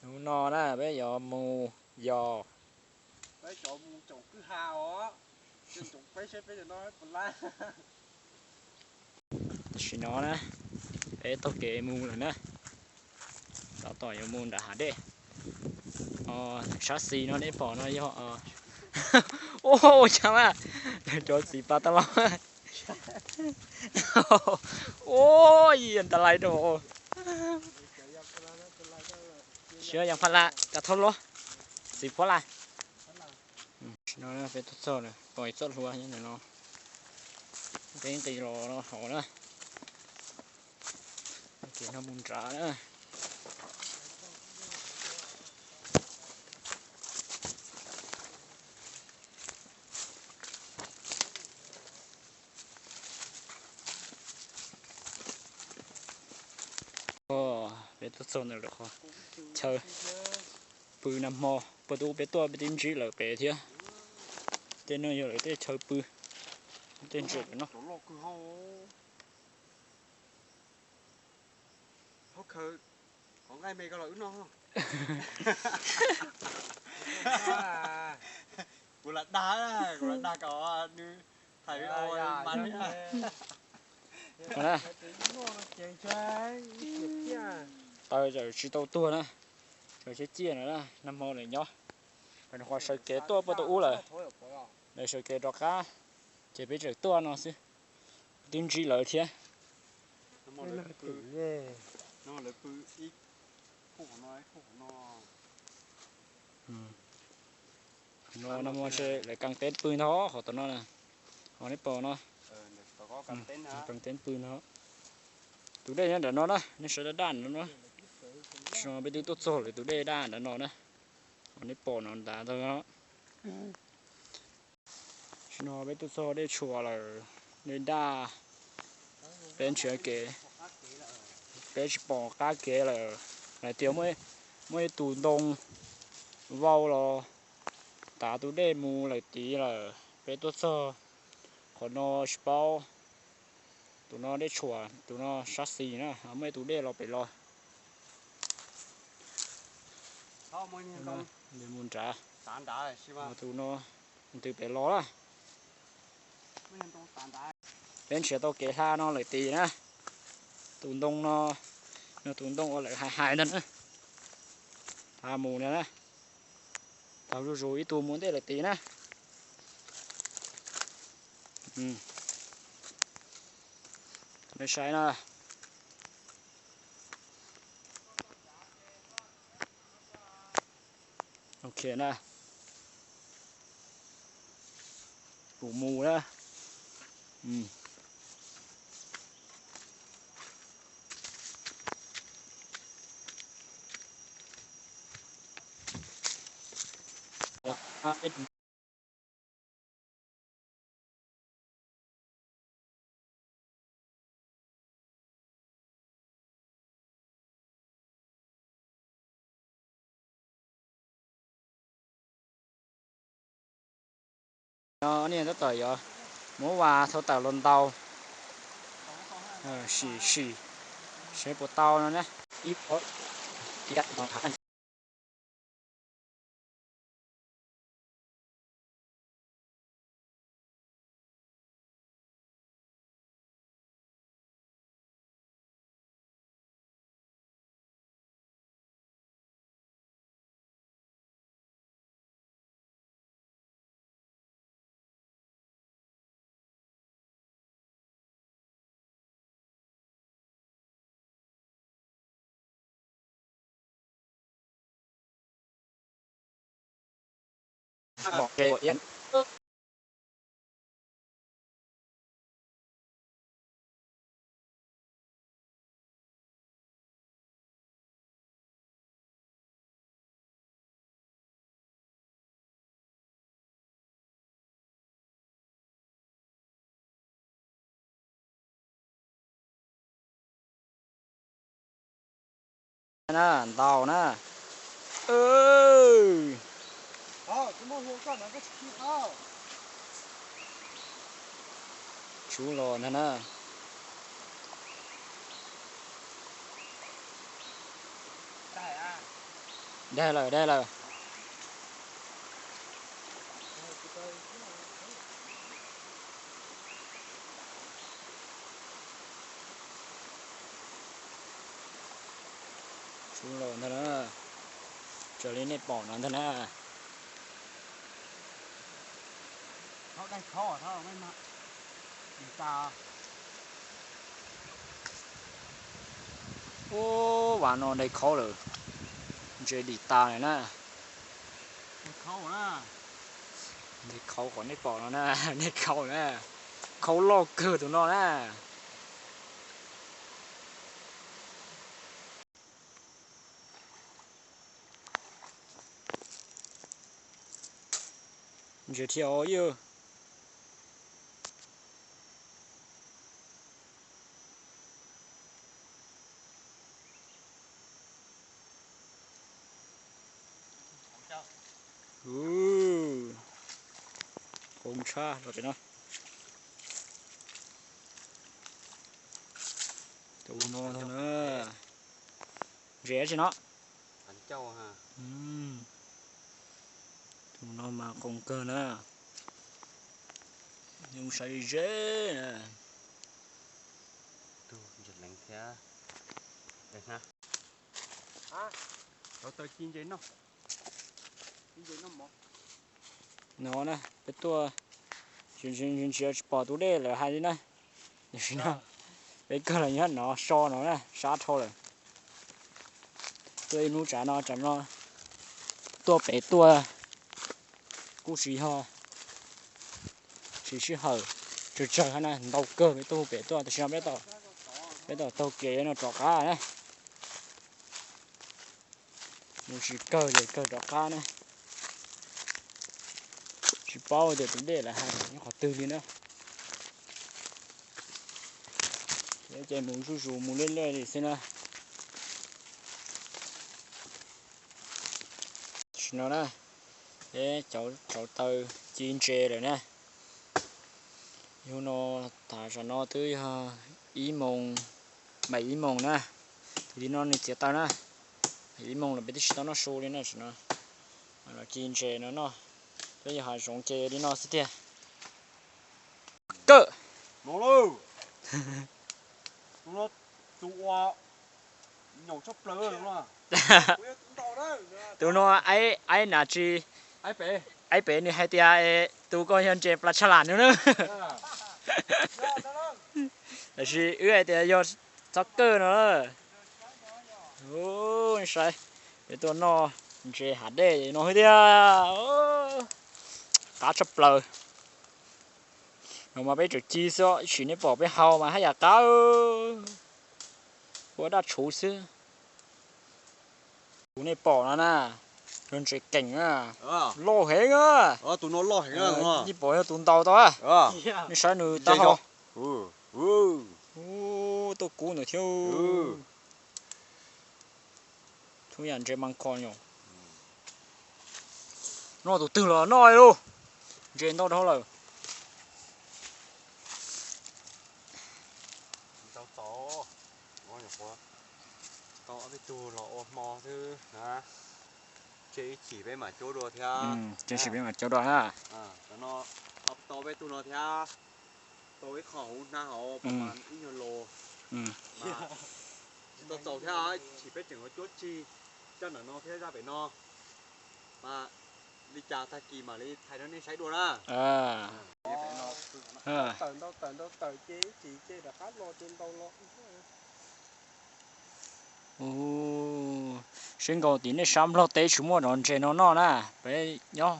Hnub no na peb yuav mus yos. Tam sim no na, peb taug kev mus lawm na. Tab tom yuav mus nram hav dej. Sab xis no nej pom no yog, ua cas mas cov txiv pas tas los. Ua, ntas lais rau. Xyov yog pha la kav thauj los, txiv phuab la. No peb tuaj txog lawm, pom ib txoj hlua nyob ntawm no. Peb nqis los hauv na. Ces no mus nrad na. Peb tuaj txog ntawm lawm qhov chaw pw nag hmo, puag ta ub peb tuaj peb twb ntsib lawm pem thiab. Tej no yog lawv tej chaw pw, tej ntses no. Kuv lam dag, kuv lam dag kom nws thaij video mas. Taws tsis tau tuag na, taws ciaj ciaj na, nag hmo lawm nyob. Lawv nyuam qhuav sawv kev tuaj puag ta ub lawm, lawv sawv kev rov qab, ces peb tseem tuaj no xwb, twb ntsib lawv thiab. No nag hmo lawv pw ib khub qhov no, ib khub qhov no. No nag hmo lawv kas teeb pw ntag qhov tom no na, qhov nej pom no. Kas teeb pw no. Tus dej nyob nram no na, nej saib daj daj nram no. Tsis no peb twb tuaj txog lawm, tus dej daj nram no na, qhov nej pom no nrad ntag. Tsis no peb tuaj txog dej tshuam lawm, dej daj. Peb nrhiav kev, peb tsis pom qab kev lawm. Hais tias muaj ib tug ntoo vau los tav tus dej mus lawm tid lawm. Peb tuaj txog qhov no tsis paub. Tus no dej tshuam, tus no sab xis na, muaj ib tus dej los pem los. Mus nrad, tus no ntws pem los na. Peb nrhiav tau kev hla no lawm tid na. Tus ntoo no, no tus ntoo uas lawv hais hais ntag na. Hla mus no na. Tau zuj zus ib tug mus ntej lawm tid na. Nej saib na. Ok na. Kuv mus na. No nej tab tom yuav muab vas thau tawm los ntaus, sim sim seb puas tau no na. Na, ntaus na. Sub los ntag na. Dag lawm, dag lawm. Sub los ntag na. Raws li nej pom no ntag na. Ub, vas no dai khaub lawm, ntses dim tas lawm na. Dai khaub qhov nej pom no na, dai khaub na, khaub loj kawg tus no na. Ntses thiab os yog. Qoo tshaj los tsev no. Tus no ntag na. Ntses tsi no. Tus no mas qoo kawg na. Mus saib ze na. No na, peb tuaj, ntsia tsis pom tus dej lawm hais li na. Tam sim no peb kawg los nyob no so no na, sab dhau lawm. Tuaj ib hnub tsam no, tsam no tuaj pem tuaj kuj tsis yog, tsis sij hawm, tsawg tsawg hab na, ntau kawg peb tuaj pem tuaj, tam sim no peb, peb tom taug kev no rov qab na. Mus tsis kawg ces kawg rov qab na. Tsis paub tias tus dej lawm hais nyob qhov twg li na. Ces mus zuj zus mus liaj liaj li xwb na. Tam sim no na, peb cov tsov taw ci ntses lawm na. Yug no, tam sim no twb yog ib moos, npaim ib moos na. Tus li no nws txiav taw na, npaim ib moos lawm peb twb tsis tau noj su li na tam sim no. Los ci ntses no noj, peb yog hav zoov ces li no xwb tiag. Kawg. Tus no aib, aib nav tsi, aib pem nws hais tias tus ko yog ntses plas tshaj lam nws na. Tab sis wb hais tias yog txhob kawg no. Saib, peb tuaj noj ntses hav dej no xwb tiag. Qab tshaj plaws. No mas peb tseem ci xwb, ib sim nej pom peb hau mas haj yam qab, ua daj tshuv xwb. Tus nej pom no na, yog ntses keem na, loj heev na. Nej pom yog tus ntaus tau, nej saib nws taub hau, tuaj kub ntawd thiab. Txhua yam ntses mas kho nyom. Noj tus twg los noj li, ntses ntau dhau lawm. Tau ob peb tug los ua hmo xwb na, tseg ib chim peb mam cuab dua thiab. Tseg ib chim peb mam cuab dua na. Tau peb tug no thiab, tau ib qho hauv hnab hauv mas ib nyuag los. Tsis tau txaus thiab, ib chim peb tseem yuav cuab tsig zaj ntawm no thiab zaj pem no. Mas li cas tag kis mam li thaij rau nej saib dua na. Tawm ntau tawm ntau tawm ces ib chim ces rov qab los ces ntau los. Seb nkaus tim nej sab Nplog teb tsis muaj cov ntses no noj na, peb nyob,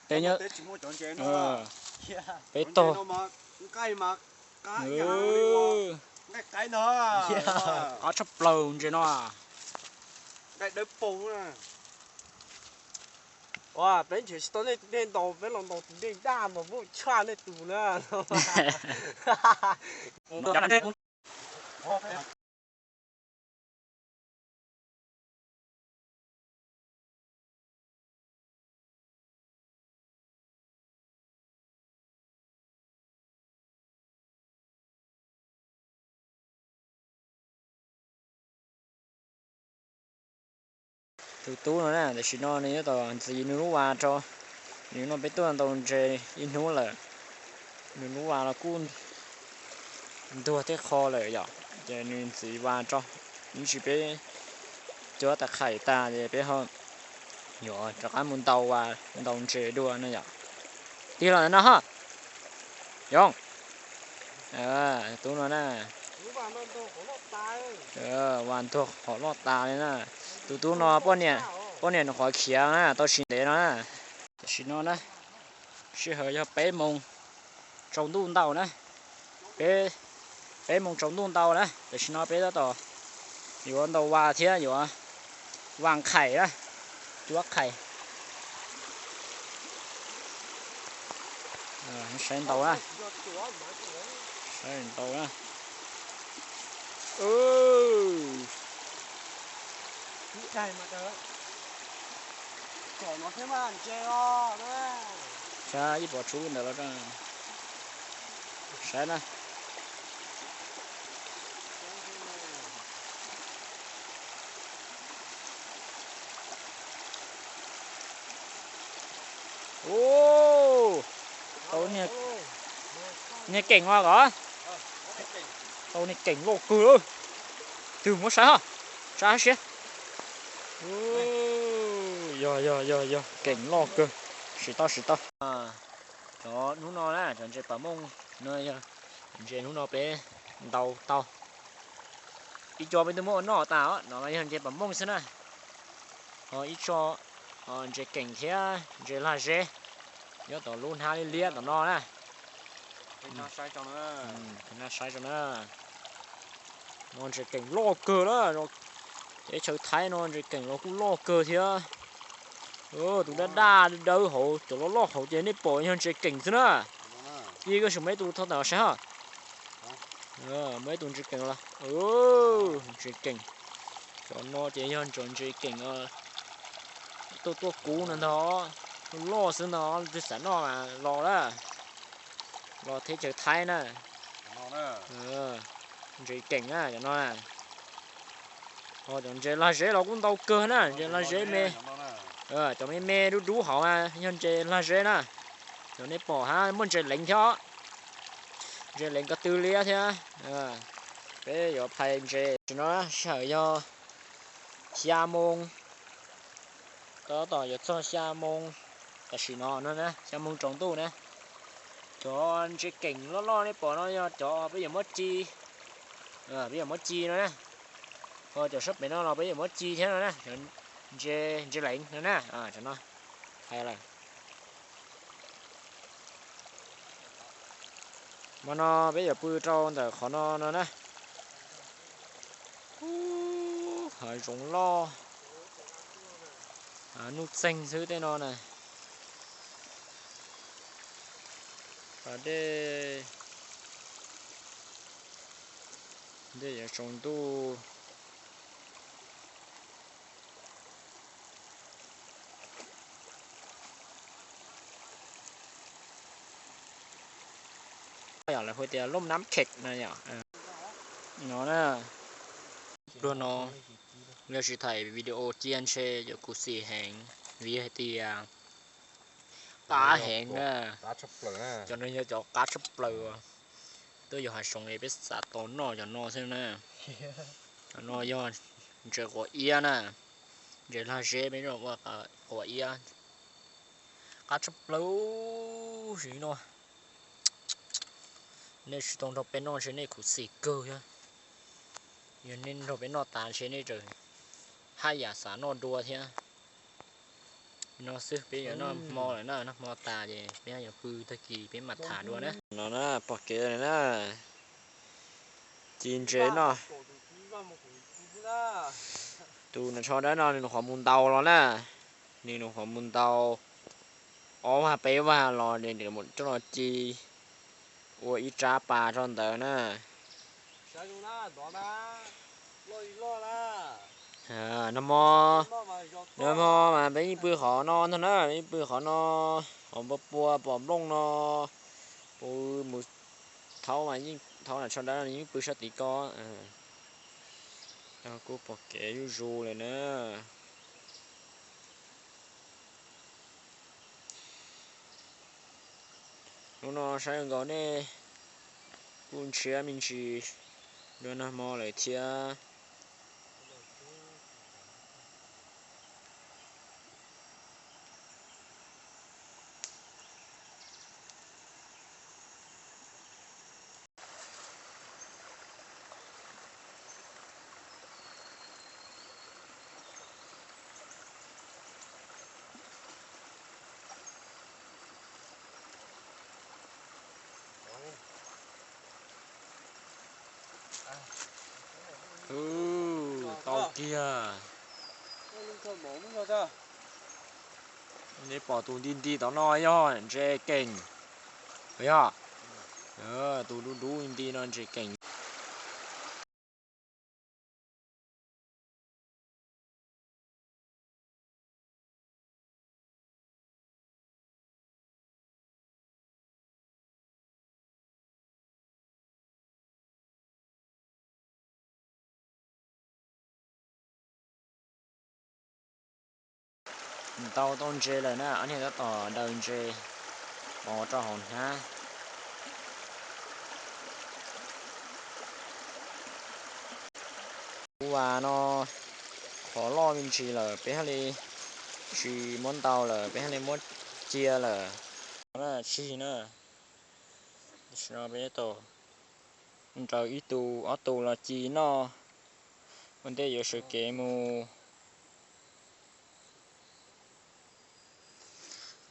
peb nyob, peb tog, qab tshaj plaws ntses no. Peb nrhiav tsis tau nej tus dej ntaus, peb los ntaus tus dej daj mas muaj tshaj nej tus na. Tus tub no na, tam sim no nws yuav tau ntxiv nws lub vas rau. Nws no peb tuaj ntaus ntses ib hnub lawm, nws lub vas los kuj ntuag tej qho lawm yom, ces nws ntxiv vas rau. Ib ntsis peb cuab tas qhaim tas ces peb ho yuav rov qab mus ntaus vas ntaus ntses dua no yom. Tig los ntawm no ho, Yoov, tub no na, vas ntuag qhov loj tas li na. Tus tub no poj niam, poj niam nws qhuav khiav na, tau tsis ntev no na. Tam sim no na, sij hawm yog peb moos tsaus ntuj ntau na, peb, peb moos tsaus ntuj ntau na. Tam sim no peb tab tom yuav ntaus vas thiab yuav vas qhaim na, cuab qhaim. Saib ntaus na, saib ntaus na. Saib ib pov tsub ntawd los saib na. Ub, tau niag keem os koj. Tau niag keem loj kawg. Twg muab saib ho, saib siab. Yog yog yog yog, keem loj kawg. Siv tau siv tau. Cov hnub no na, cov ntses pam mooj no yog ntses hnub no peb ntaus tau. Ib co peb twb muab ua noj tas os, no yog ntses pam mooj xwb na. Ho ib co ntses keem thiab ntses lag zeb nyob tom lub hnab liab liab tom no na. Saib tso na. No ntses keem loj kawg na, teb chaws Thaib no ntses keem los kuj loj kawg thiab. Tus daj daj dawb hauv, cov loj loj hauv ces nej pom yog ntses keem xwb na. Ib koj sim muaj ib tug thauj tawm saib ho. Muaj ib tug ntses keem los, ntses keem. Cov no ces yog cov ntses keem tuaj tuaj kub no ntag, loj xwb ntag, twb xav noj mas los lawm. Los teb chaws Thaib na. Ntses keem na cov no. Ho cov ntses lag zeb los kuj ntau kawg na, ntses lag zeb me. Cov me me dub dub hauv mas yog ntses lag zeb na. Cov nej pom hab muaj ntses leev thiab os. Ntses leev ko tw liab thiab. Peb yuav phais ntses tsis no, sij hawm yog xya moo, tab tom yuav txog xya moo tam sim no no na, xya moo tsaus ntuj na. Cov ntses keem loj loj nej pom no yog cov peb yuav muab ci, peb yuav muab ci no na. Ho cov sab pem no los peb yuav muab ci thiab no na, ntses, ntses leev no na, cov no hais lawm. Hmo no peb yuav pw rau ntawm qhov no no na. Hav zoov loj, nuj txeeg xwb tej no na. Pas dej, dej yuav tsaus ntuj. Yog lawv hu tias lub nab khem no yom. No na, pluag no, yog tsis thaij video cia ntshe yuav khuv xim heev, vim hais tias qab heev na. Cov no yog cov qab tshaj plaws. Twb yog hav zoov es peb xav tau noj cov no xwb na. Cov no yog ntses quav iab na, ntses lag zeb peb ua quav iab. Qab tshaj plaws no. Nej tsis tau nrog peb noj ntshe nej khuv xim kawg thiab. Yog nej nrog peb noj tas ntshe nej tseem haj yam xav noj dua thiab. No xwb peb yuav noj hmo lawm na, noj hmo tas ces peb yuav pw, tag kis peb mam tham dua na. No na, pom kev na, ci ntses no. Tus nas tsho dawb no nws nyuam qhuav mus ntaus los na, nws nyuam qhuav mus ntaus ob vag peb vag los coj los ci ua ib rab pas rau ntawd na. Nag hmo, nag hmo mas peb yeej pw qhov no ntag na, peb yeej pw qhov no, qhov npua pua pom nplooj no. Pw mus thaub mas yeej thaub nas tsho dawb no yeej pw sab tid ko. Kuj pom kev zuj zus lawm na. Hnub no saib nkaus nej kuj ntshiab me ntsis dua nag hmo lawm thiab. Tau kiag. Nej pom tus nti nti tom no yog ntses keem, yog tus dub dub nti no ntses keem. Ntau tau ntses lawm na, ob niag tab tom daws ntses mos rau hauv hnab. Kuv vas no qhov loj me ntsis lawm peb thiaj li tsis muab ntau lawm, peb thiaj li muab cia lawm. Tsis na, peb tau nrau ib tug ob tug los ci noj, ua ntej yuav sawv kev mus.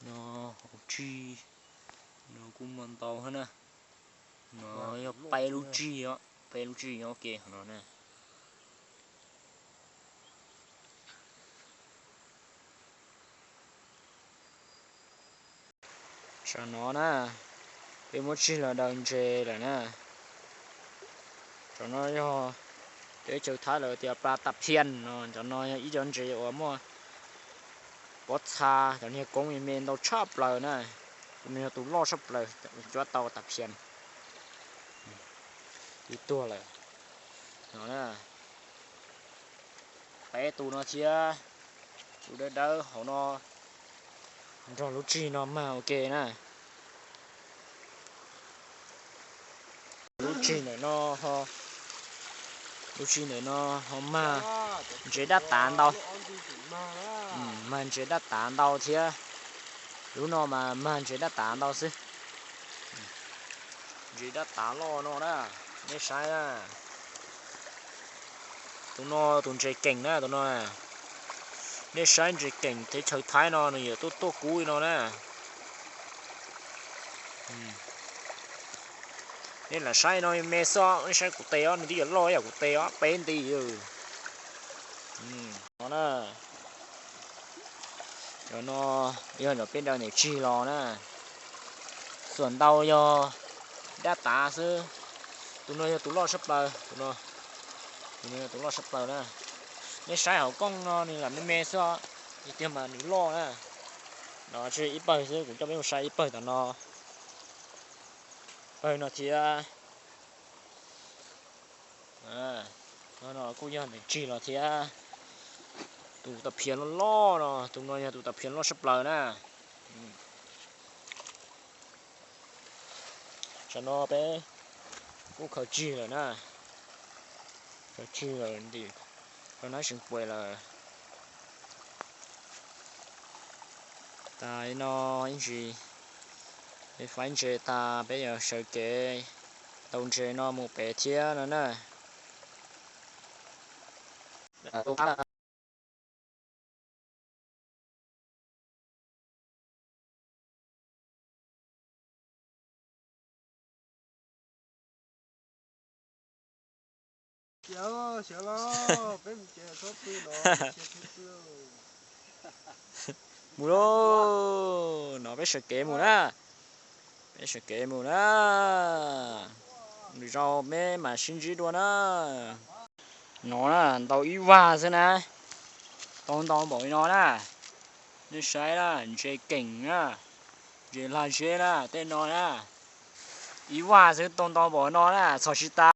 No hauv tsig no kuj muaj ntau thiab na. No yog peb lub tsig os, peb lub tsig nyob ke hauv no na. Tsam no na, peb muab tsig los daws ntses lawm na. Cov no yog teb chaws Thaib lawv tias pla tas phias no, cov no yog ib cov ntses uas muaj pob txha, cov niag koob me me ntau tshaj plaws na. Tus no yog tus loj tshaj plaws, cuab tau tas phias. Twb tuag lawm. No na, peb tus no thiab, tus dawb dawb hauv no nrog lub tsig no mag ua ke na. Lub tsig ntawm no, lub tsig ntawm no ho mag ntses dab tav ntau, mag ntses dab tav ntau thiab. Lub no mas mag ntses dab tav ntau xwb. Ntses dab tav loj no na, nej saib na. Tus no tus ntses keem na, tus no. Nej saib ntses keem teb chaws Thaib no nws yuav tuaj tuaj kub li no na. Nej lam saib no me xwb, nej saib kuv tes os, nws twb yuav loj ib yam kuv tes os, peb nti. No na, cov no yog cov peb daws ntawm tsig los na. Xuam ntau yog dab tav xwb. Tus no yog tus loj tshaj plaws, tus no, tus no yog tus loj tshaj plaws na. Nej saib hauv kooj no nws lam me me xwb, tiag tiag mas nws loj na. No tsis ib pawg xwb, kuv coj peb mus saib ib pawg tom no, pawg no thiab. No kuj yog ntawm tsig los thiab. Tus tas phias loj loj no, tus no yog tus tas phias loj tshaj plaws na. Tam no peb kuj khaws tsig lawm na, khaws tsig lawm ntim rau nab seev puas lawm. Tas li no ib ntsis, peb faib ntses tas peb yuav sawv kev tau ntses no mus pem thiab no na. Mus lauj, no peb sawv kev mus na, peb sawv kev mus na, lwm zaus peb mam sib ntsib dua na. No na, ntau ib vag xwb na, tau ntau npaum li no na. Nej saib na, ntses keem na, ntses lag zeb na, tej no na, ib vag xwb tau ntau npaum no na, txhom tsis tas.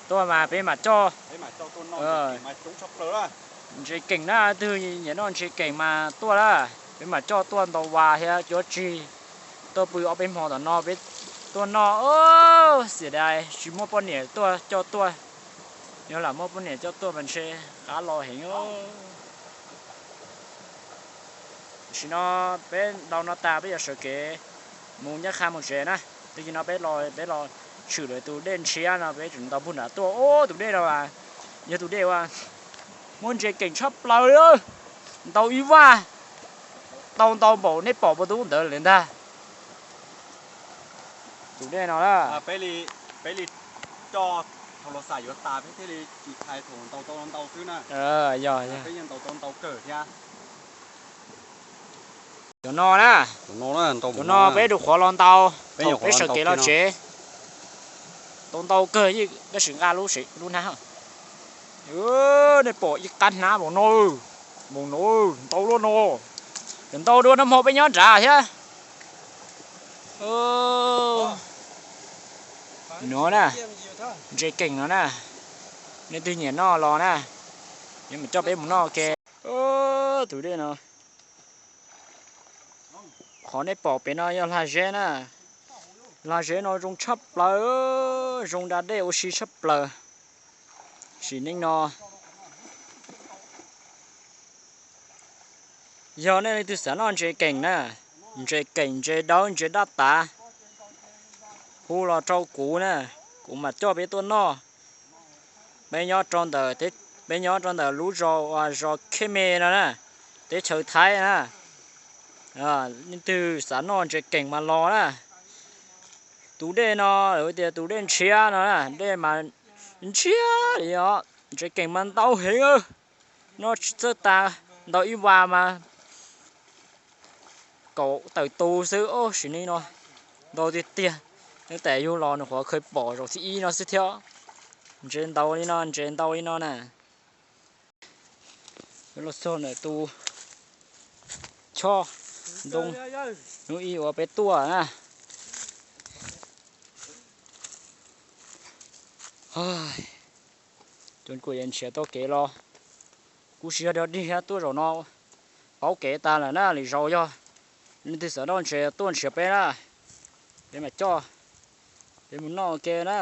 Tuaj mas peb mam coj, Ntses keem na, twg nyiam noj ntses keem mas tuaj na, peb mam coj tuaj ntaus vas thiab cuab tsig, tuaj pw ob peb hmo tom no peb tuaj noj. Xiam dais tsis muaj poj niam tuaj coj tuaj, yog lam muaj poj niam coj tuaj mas ntshe qab los heev. Tam sim no peb ntaus no tas peb yuav sawv kev mus ncaj qha mus tsev na. Tag kis no peb los, peb los tshwm lawv tus dej ntshiab no, peb tseem ntaus puag nram tuaj. Ub, tus dej no as, yog tus dej uas muaj ntses keem tshaj plaws li, ntaus ib vaj tau ntau npaum nej pom puag tub ntawd li ntag. Tus dej no na, peb li coj thaum los xam yuav tas peb thiaj li tsis thaij thaum ntaus tau ntau xwb na. Yog, yog. Peb yeej ntaus tau ntau kawg thiab. Cov no na, cov no peb rau qhuav los ntaus, peb sawv kev los tsev. Tau ntau kawg, tab sis nqa lub hnab. Nej pom ib qab hnab npaum no, npaum no, ntau luaj no. Cov ntau dua nag hmo peb nyob nrad thiab. No na, ntses keem no na, nej twg nyiam noj los na, yuav mam coj peb mus noj ke. Tus dej no, qhov nej pom pem no yog lag zeb na. Lag zeb no zoo tshaj plaws, zoo da dej ua si tshaj plaws. Sim neej no yog nej leej twg xav noj ntses keem na, ntses keem, ntses dawb, ntses daj tav, hu los rau kuv na, kuv mam coj peb tuaj noj. Peb nyob rau ntawm, peb nyob rau ntawm lub zos, zos Khej Me no na, teb chaws Thaib na. Leej twg xav noj ntses keem mas los na. Tus dej no lawv tias tus dej ntshiab no na, dej mas ntshiab li os, ntses keem mas ntau heev. Noj tsis txawj tas, ntaus ib vas mas kaum tawm tus xwb. Sim neej no ntau tiag tiag. Nyob tas yug los nws qhuav khaws pom zaum thib ib no xwb thiab. Ntses ntau li no, ntses ntau li no na. Los txog ntawm tus choj ntoo hnub ib uas peb tuaj na. Cov kuj yuav nrhiav tau kev los, kuv tsis yog dog dig thiab, tuaj zaum no paub kev tas lawm na. Lwm zaus yog leej twg xav noj ntses tuaj nrhiav peb na, peb mam coj peb mus noj ua ke na.